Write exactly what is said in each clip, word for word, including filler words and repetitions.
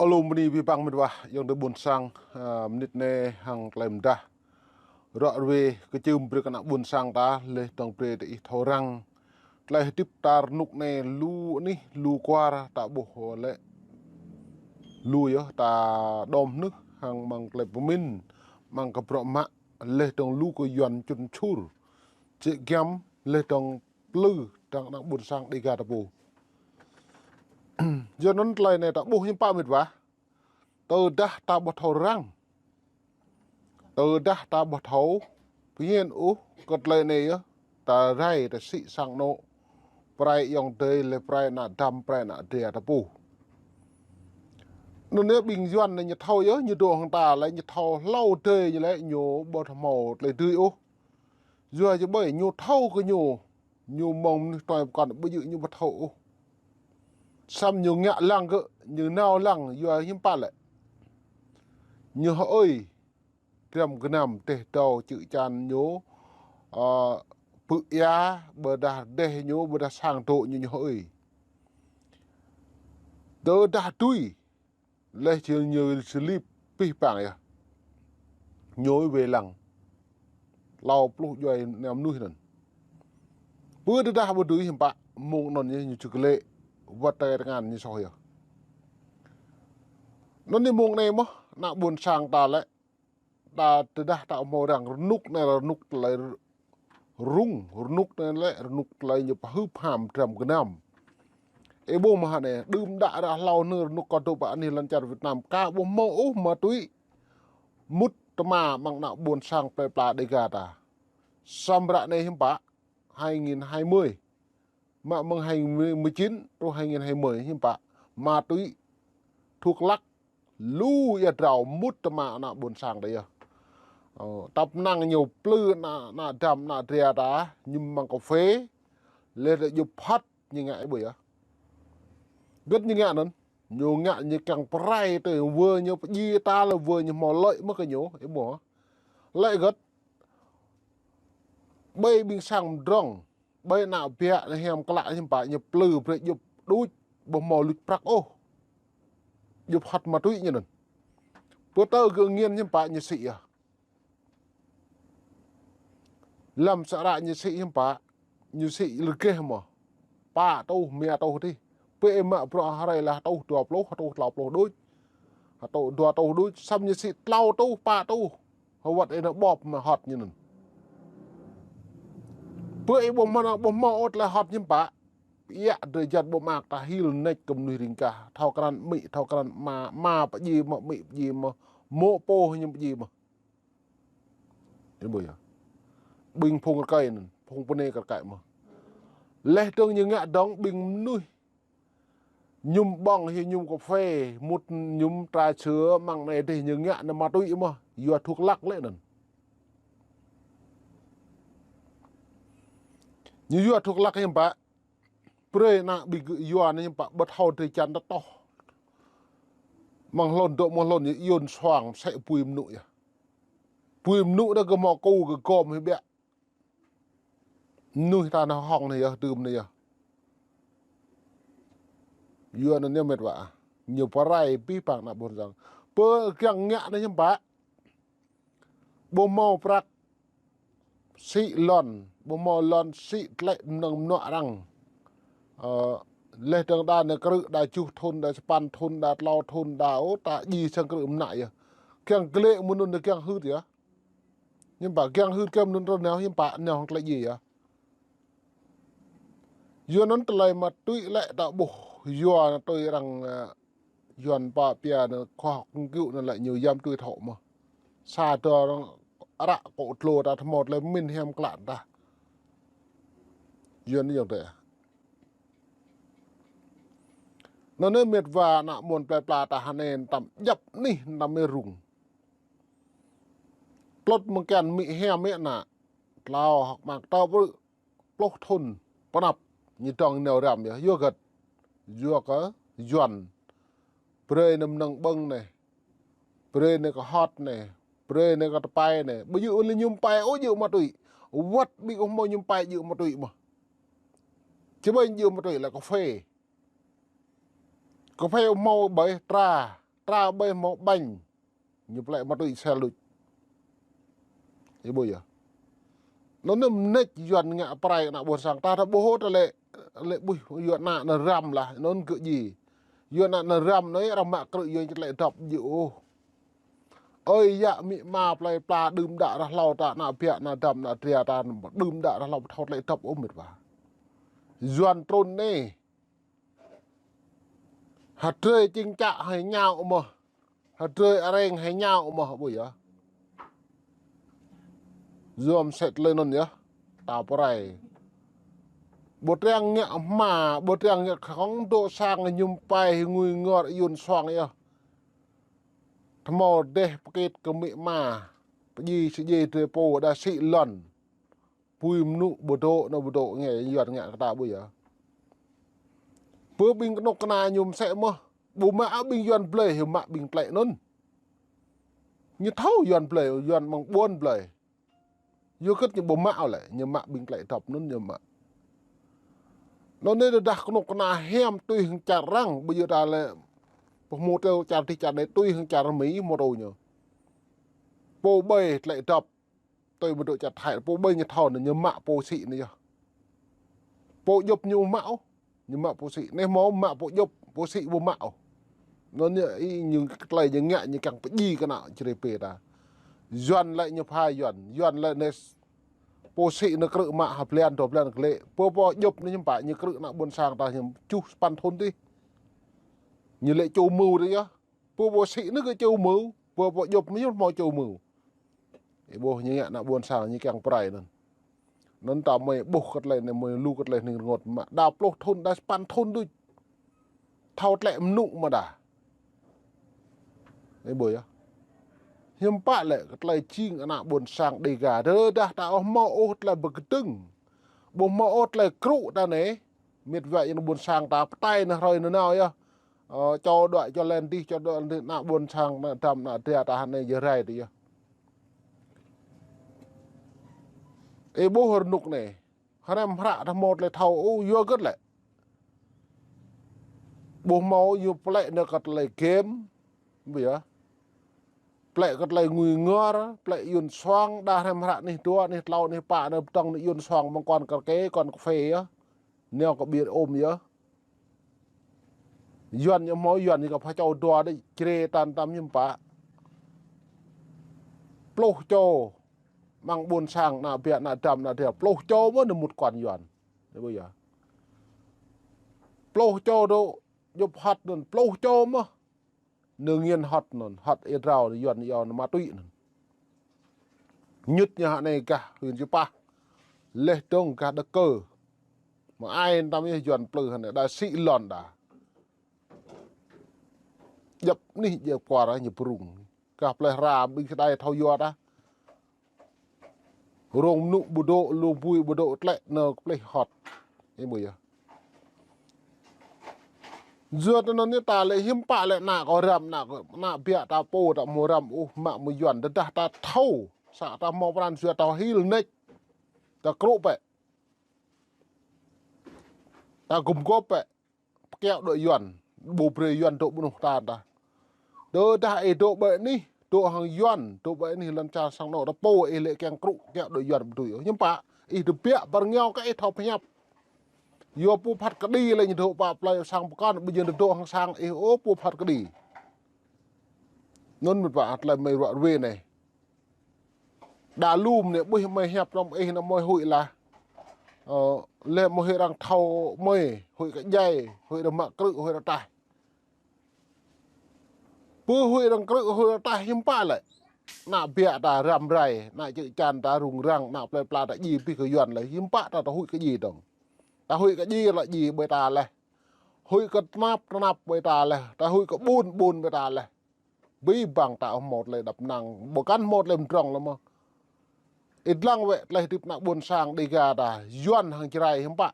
Ơ lu mơni ƀing met wa, ayŏng adơi ƀuôn sang, ơ, mơnit anai hăng tơlơi mơdah. Ră ruai kơčưm brơi kơ ană ƀuôn sang ta, laih dơ̆ng brơi ta ih thâo răng. Tơlơi hơdip ta rơnŭk anai lu anih, lu kuar ta ƀuh lĕ. Lu yơh ta đom hnưh, hăng mơ̆ng tơlơi pơmĭn, mơ̆ng kơ bruă mă, laih dơ̆ng lu kơ Yuan čun čur. Jĕ giăm, laih dơ̆ng plư, dơ̆ng ană ƀuôn sang Dêga ta pô. Yua anŭn tơlơi anai ta ƀuh hiư̆m pă met wa. Tơdah ta ƀu thâo răng. Tơdah ta ƀu thâo pơñen ôh kơ tơlơi anai yơh. Ta rai ta sĭ sang anŏ. Prai ayŏng adơi lĕ prai ană dăm prai ană dra ta pô. Anŭn yơh ƀing Yuan anai ñu thâo yơh, ñu dŏ hăng ta lĕ ñu thâo hlâo adơi ñu lĕ ñu ƀu thâo hmâo tơlơi dưi ôh. Yua či ƀơi ñu thâo kơ ñu. Ñu mơ̆ng mơnuih tuai pơkŏn ƀu djơ̆ ñu ƀu thâo ôh. Samơ̆ ñu ngă lăng gơ̆, ñu nao lăng, yua hiư̆m pă lĕ. Ñu hơơi, dram gơnam, dêh dâo čư̆ čan ñu, ơ, pư̆ ia, ƀôdah dêh ñu, ƀôdah sang dŏ ñu, ñu hơơi. Tơdah tui, laih či ñu sĭ lip pih pang yơh. Ñu wai lăng. Hlâo pluh djuai ană mơnuih anŭn. Pơ tơdah ƀu dưi hiư̆m pă, mơ̆ng anŭn yơh ñu čơkơlĕ, wơ̆t tơkai tơngan ñu soh yơh. Anŭn yơh mơ̆ng anai mơ̆, ană ƀuôn sang ta lĕ, ta tơdah ta hmâo răng rơnŭk anai lĕ rơnŭk tơlơi rŭng, rơnŭk anai lĕ, rơnŭk tơlơi ñu pơhưp ham dram gơnam. Ih ƀuh mơ̆ hă anai, đưm đă ră hlâo anai rơnŭk kơ dŏ pơ anih lŏn čar Việt Nam, ka ƀu hmâo ôh ma túy. Mŭt tơma mơ̆ng ană ƀuôn sang plơi pla Dêga ta. Samơ̆ ră anai hiư̆m pă, hai nghìn hai mươi. Mă mơ̆ng hai nghìn mười chín truh hai nghìn hai mươi hiư̆m pă. Ma túy, thuốc lắc, lu ia drao mŭt tơma ană ƀuôn sang ta yơh. Ơ, tơpă năng ñu plư ană, ană dăm, ană dra ta, ñu mơ̆ng kơphê, laih ta djŭp hăt ñu ngă ih ƀuh yơh. Gơ̆t ñu ngă anŭn, ñu ngă ñu kiăng pơrai tơ, wơ ñu pơdjai ta lĕ wơ ñu hmâo lợi mơ̆ kơ ñu, ih ƀuh. Lợi gơ̆t, ƀơi ƀing sang mơdrŏng, ƀơi ană biă anai hiam klă hiư̆m pă ñu plư brơi djŭp đôč, ƀu hmâo luč prăk ôh. Djŭp hăt ma túy ñu anŭn. Pơtơ gơ̆ nghiên hiư̆m pă ñu sĭ yơh. Lăm să ră ñu sĭ hiư̆m pă, ñu sĭ rơgeh mơ̆. Pă tuh, mia tuh dih. Pơ ih mă bruă hrơi lĕ tuh dua pluh, tuh tlâo pluh đôč. Tuh dua tuh đôč, samơ̆ ñu sĭ tlâo tuh, pă tuh. Hơwăt ih nao ƀôp mă hŏt ñu anŭn. Pơ ih ƀu hmâo, ƀu hmâo ôh tơlơi hŏt hiư̆m pă. Ia drơi jăt ƀu mă ta hil nač kơ mơnuih ring kah. Thâo krăn amĭ, thâo krăn ama, ama pơdjai mơ̆, amĭ pơdjai mơ̆. Mô̆ pô ñu pơdjai mơ̆. Ih ƀuh yơh. Ƀing phung rơkơi anŭn, phung pơnê kơ rơkơi mơ̆. Laih dơ̆ng ñu ngă dơ̆ng ƀing mơnuih. Mơñum ƀơ̆ng hĭ mơñum kơphê, mŭt mơñum trà sữa mơ̆ng anai dêh ñu ngă anai ma túy mơ̆, yua thuốc lắc lĕ anŭn. Ñu yua thuốc lắc hiư̆m pă, brơi ană ƀing gơ̆ yua anai hiư̆m pă, ƀu thâo drơi jăn ta tŏh. Mơ̆ng hlŭn dŏ mơ̆ng hlŭn yơh, iôn suang, sĕ apui mơnŭ yơh. Apui mơnŭ đah gơ̆ hmâo kơ gơ̆ gom hĭ ƀiă. Mơnuih ta nao hŏng anai yơh, dưm anai yơh. Yua anŭn yơh met wa. Ñu pơrai pih pang ană ƀuôn sang. Pơ kiăng ngă anai hiư̆m pă. Ƀu hmâo prăk sĭ lŏn, ƀu hmâo lŏn sĭ tlĕ mơnơ̆ng mơnuă arăng. Ơ, laih dơ̆ng đa anai krư̆ đa tơjuh thŭn, đa sapăn thŭn, đa tlâo thŭn, đa ôh, ta djai sang krư̆ mơnă yơh. Kiăng glĕ mơnŭn anai kiăng hưt yơh. Hiư̆m pă kiăng hưt kơ mơnŭn rơnao hiư̆m pă nao hăng tơlơi djai yơh. Yua anŭn tơlơi ma túy lĕ ta ƀuh yua anŭn tui arăng, ơ, Yuan pă pia anŭn khoa học nghiên cứu anŭn lĕ ñu yăm tui thŏ mơ̆. Sa tơ arăng ră kơ tlô ta hmâo tơlơi pơmĭn hiam klă ta. Yua anŭn yơh tơ. Anŭn anai met wa ană mơnuih plơi pla ta hơnai tăm djăp anih tăm mơ̆ rŭng. Tlot mơ̆ng kian amĭ hiam amĭ ană. Tlâo hŏk mă tơ bruă pluh thŭn pơnăp ñu dơ̆ng nao răm yơh, yua hơget. Yua kơ Yuan. Brơi anai mơnơ̆ng ƀơ̆ng anai. Brơi anai kơ hŏt anai. Brơi anai kơ tơpai anai. Ƀu djơ̆ ôh lĕ mơñum pai ôh djơ̆ ma túy. Wăt ƀing ƀu hmâo mơñum pai djơ̆ ma túy mơ̆. Či ƀing djơ̆ ma túy lĕ kơphê. Kơphê ƀu hmâo ƀơi tra. tra ƀai hmâo ƀañ. Ñu plĕ ma tui sel đôč. Ih ƀuh yơh. Anŭn anai mơneč Yuan ngă prai ană ƀôn sang ta, ta ƀuh ta lĕ, lĕ ƀuh Yuan ană nao răm lah, anŭn kơ ji. Yuan ană nao răm anai arăng mă krư̆ Yuan či tlĕ dŏp ji ôh. Ơi yă amĭ ama plơi pla đưm đă rah hlâo ta ană biă ană dăm ană dria ta đưm đă rah hlâo ƀu thâo tlĕ dŏp ôh mĕt wa. Yuan trŭn anai. Hơdrơi čing čă hơi ñao mơh. Hơdrơi areng hơi ñao mơh ƀuh yơh. Yuan mơsĕ tơlơi anŭn yơh. Ta prai. Ƀu triăng ngă hma, ƀu triăng ngă khŏng dŏ sang ñu mơpai ngui ngor Yuan soang yơh. Tơhmâo dêh pơkĕt kơ amĭ ama. Pơdjai sơdjai drơi pô đa sĭ lŏn. Pui mơnŭ ƀu dŏ, nao ƀu dŏ, ngă Yuan ngă kơ ta ƀuh yơh. Pơ ƀing kơnuk kơna ñu mơsĕ mơh. Ƀu mă ƀing Yuan blơi, hyu mă ƀing tlĕ anŭn. Ñu thâo Yuan blơi, Yuan mơ̆ng ƀôn blơi. Yua kơ ñu ƀu mă lĕ, ñu mă ƀing tlĕ dŏp anŭn ñu mă. Anŭn anai tơdah kơnuk kơna hiam tui hăng čar arăng, ƀu djơ̆ ta lĕ pơhmu tơl čar dih čar anai tui hăng čar Mi hmâo tui ñu. Pô ƀai tlĕ dŏp, tui ƀu dŏ čar Thái, pô ƀai ñu thâo anai ñu mă pô sĭ anai yơh. Pô djŏp ñu mă ôh. Ñu mă pô sĭ. Anai hmâo mă pô djŏp, pô sĭ ƀu mă ôh. Anŭn ñu ih ñu tơlơi ñu ngă ñu kiăng pơdjai kơ ană čơrê pê ta. Yuan lĕ ñu pha Yuan. Yuan lĕ anai pô sĭ anai krư̆ mă ha blan dua blan glaĭ. Pô pô djŏp anai ñu pă ñu krư̆ ană ƀôn sang ta ñu čuh sapăn thŭn dih. Ñu lĕ čô mưu dih yơh. Pô pô sĭ anai kơ čô mưu. Pô pô djŏp anai ñu hmâo čô mưu. Ih ƀuh ñu ngă ană ƀôn sang ñu kiăng prai anŭn. Anŭn ta mơi ƀuh kơ tơlơi anai mơi lu kơ tơlơi hning rơngot mă. Đa pluh thŭn, đa sapăn thŭn đôč. Thâo tlĕ mơnŭ mơ̆ đa. Ih ƀuh yơh. Hiư̆m pă lĕ kơ tơlơi jing ană ƀôn sang Đêga. Tơdah ta ƀu hmâo ôh tơlơi pơkơdơ̆ng. Ƀu hmâo ôh tơlơi krŭ ta anai. Mĕt wa ană ƀôn sang ta pơtai anai hrơi anai nao yơh. Ơ, čô đuaĭ čô lĕ dih, čô đuaĭ dih ană ƀôn sang ană dăm ană dria ta anai jơrai dih yơh. Ih ƀuh rơnŭk anai. Hrăm hră ta hmâo tơlơi thâo ôh yua kơ lĕ. Ƀu hmâo yua plĕ anai kơ tơlơi game. Ƀuh yơh. Plĕ kơ tơlơi ngui ngor, plĕ Yuan soang, đa hrăm hră anih dua, anih tlâo, anih pă, anai pơtŏng anai Yuan soang mơ̆ng kon kơkê, kon kơphê yơh. Nao kơ ƀiă ôm yơh. Yuan ñu hmâo Yuan ñu kơ pha čô dua đôč, čơrê tan tăm hiư̆m pă. Pluh čô amăng ƀôn sang ană biă ană dăm ană dria, pluh čô mơ̆ anai mŭt kon Yuan. Ih ƀuh yơh. Pluh čô dŏ djŏp hŏt anŭn, pluh čô mơ̆. Nơ̆ng ñen hŏt anŭn, hŏt ih drao Yuan yua anŭn ma túy anŭn. Ñŭt ñu hă anai gah huyện Chư Păh. Laih dơ̆ng gah Đăk Kơ. Mă ai tăm yơh Yuan plư hă anai đa sĭ lŏn đa. Djŏp anih djŏp kuar ñu prung. Gah plơi Hra ƀing sơdai thâo yua ta. Rông mơnŭ ƀu dŏ, lu bui ƀu dŏ, tlĕ nao kơ plih hŏt. Ih ƀuh yơh. Yua tơ anŭn anai ta lĕ hiư̆m pă lĕ ană kâo răm, ană kâo, ană biă ta pô ta hmâo răm ôh mă mơ̆ng Yuan, tơdah ta thâo, sa ta hmâo pran jua ta hil neč. Ta krŭ pĕ. Ta gum gôp pĕ. Pơkiaŏ dŏ Yuan, ƀu brơi Yuan dŏ ƀơi anŭn ta ta. Tơdah ih dŏ ƀơi anih, dŏ hăng Yuan, dŏ ƀơi anih lŏn čar sang anŏ ta pô ih lĕ kiăng krŭ kiaŏ dŏ Yuan ƀu dưi ôh. Hiư̆m pă, ih tơbiă pơrơngiao kơ ih thâo pơhiăp. Yua pô phat kơđi lĕ ñu dŏ pă plơi sang pơkŏn, ƀu djơ̆ dŏ hăng sang ih ôh pô phat kơđi. Anŭn mĕt wa tơlơi mơi ruă ruê anai. Đa lu mơ̆n anai ƀuh mơi hiăp nŏm ih nŏm mơi huĭ lah. Ơ, lĕ mơi huĭ arăng thâo mơi, huĭ kơ djai, huĭ arăng mă krư̆, huĭ arăng taih. Pơ huĭ arăng krư̆, huĭ arăng taih hiư̆m pă lĕ. Ană biă ta răm rai, ană čư̆ čan ta rŭng răng, ană plơi pla ta djai abih kơ Yuan lĕ, hiư̆m pă ta, ta huĭ kơ djai dơ̆ng. Ta huĭ kơ djai lĕ djai ƀơi ta laih. Huĭ kơ tơnap, tơnap ƀơi ta laih. Ta huĭ kơ ƀun, ƀun ƀơi ta laih. Abih bang ta ƀu hmâo tơlơi đăp năng, ƀu kăn hmâo tơlơi pơdrŏng lơi mơ̆. Ih lăng wĕ tơlơi hơdip ană ƀôn sang Đêga ta, Yuan hăng Jrai hiư̆m pă.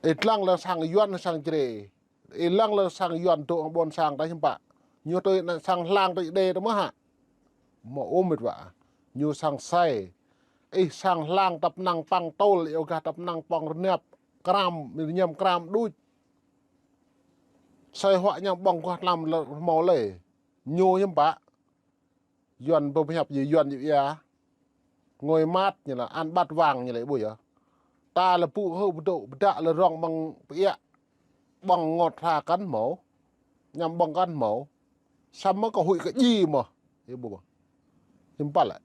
Ih lăng lĕ sang Yuan sang Jrai. Ih lăng lĕ sang Yuan dŏ hăng ƀôn sang ta hiư̆m pă. Ñu tui ană sang hlang tui đe ta mơ̆ hă. Hmâo ôh mĕt wa. Ñu sang sai. Ih sang hlang tăp năng păng tôl, yua gah tăp năng păng rơnăp. Kram, rơñăm kram đuč. Asơi huă añăm ƀơ̆ng guah tlam lơ hmâo lĕ. Ñu hiư̆m pă. Yuan pơhiăp yơh Yuan yơh ia. Ngôi mát ñu lĕ, ăn bát vàng ñu lĕ ƀuh yơh. Ta lĕ pŭ hơ pơdŏ, pơdă lĕ rŏng ƀơ̆ng pơiă. Ƀơ̆ng ngŏt hra kăn hmâo. Añăm ƀơ̆ng kăn hmâo. Samơ̆ kơ huĭ kơ djai mơ̆. Ih ƀuh mơ̆. Hiư̆m pă lĕ.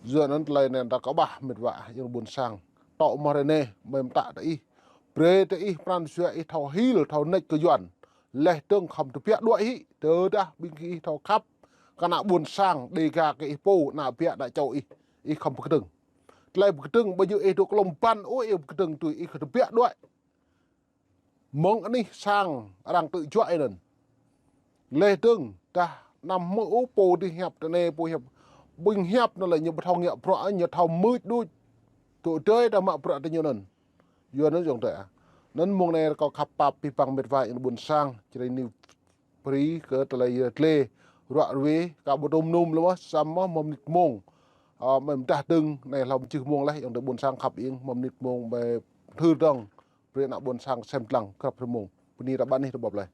Yua anŭn tơlơi anai ta kơƀah mĕt wa ayŏng ƀôn sang. Tŏ mơ̆ ră anai, mơi mơtă tơ ih. Brơi tơ ih pran jua ih thâo hil, thâo nač kơ Yuan. Laih dơ̆ng khŏm tơbiă đuaĭ hĭ, tơdah ƀing gih thâo khăp. Kơ ană ƀôn sang, Dêga kơ ih pô, ană biă ană čô ih, ih khŏm pơkơdơ̆ng. Tơlơi pơkơdơ̆ng, ƀơi yơh ih dŏ klŏm ƀăn, ơ ih pơkơdơ̆ng tui, ih khŏm tơbiă đuaĭ. Mơ̆ng anih sang arăng tŭ juă ih anŭn. Laih dơ̆ng, tah anăm hmư̆ ôh pô dih hiăp tơ anai, pô hiăp. Ƀing hiăp anŭn lĕ ñu ƀu thâo ngă bruă, ñu thâo mưč đôč. Tŭ tơi ta mă bruă tơ ñu anŭn. Yua anŭn yŏng tơi ah. Anŭn mơ̆ng anai kâo khăp pap abih bang mĕt wa ayŏng ƀôn sang, Jrai News Free kơ tơlơi yơh tlê. Ruă ruê, kâo ƀu tŭm num lơ mơ̆, samơ̆ mơ̆ng mơnit mông. Ơ, mơi mơdah dơ̆ng, anai hlâo mơjưh mông laih, yŏng tơi ƀôn sang khăp ing, mơ̆ng mơnit mông, mơi thưr dơ̆ng. Brơi ană ƀôn sang sem lăng, krăp rơmông. Bơni ră ƀăn ih tơ ƀôp laih.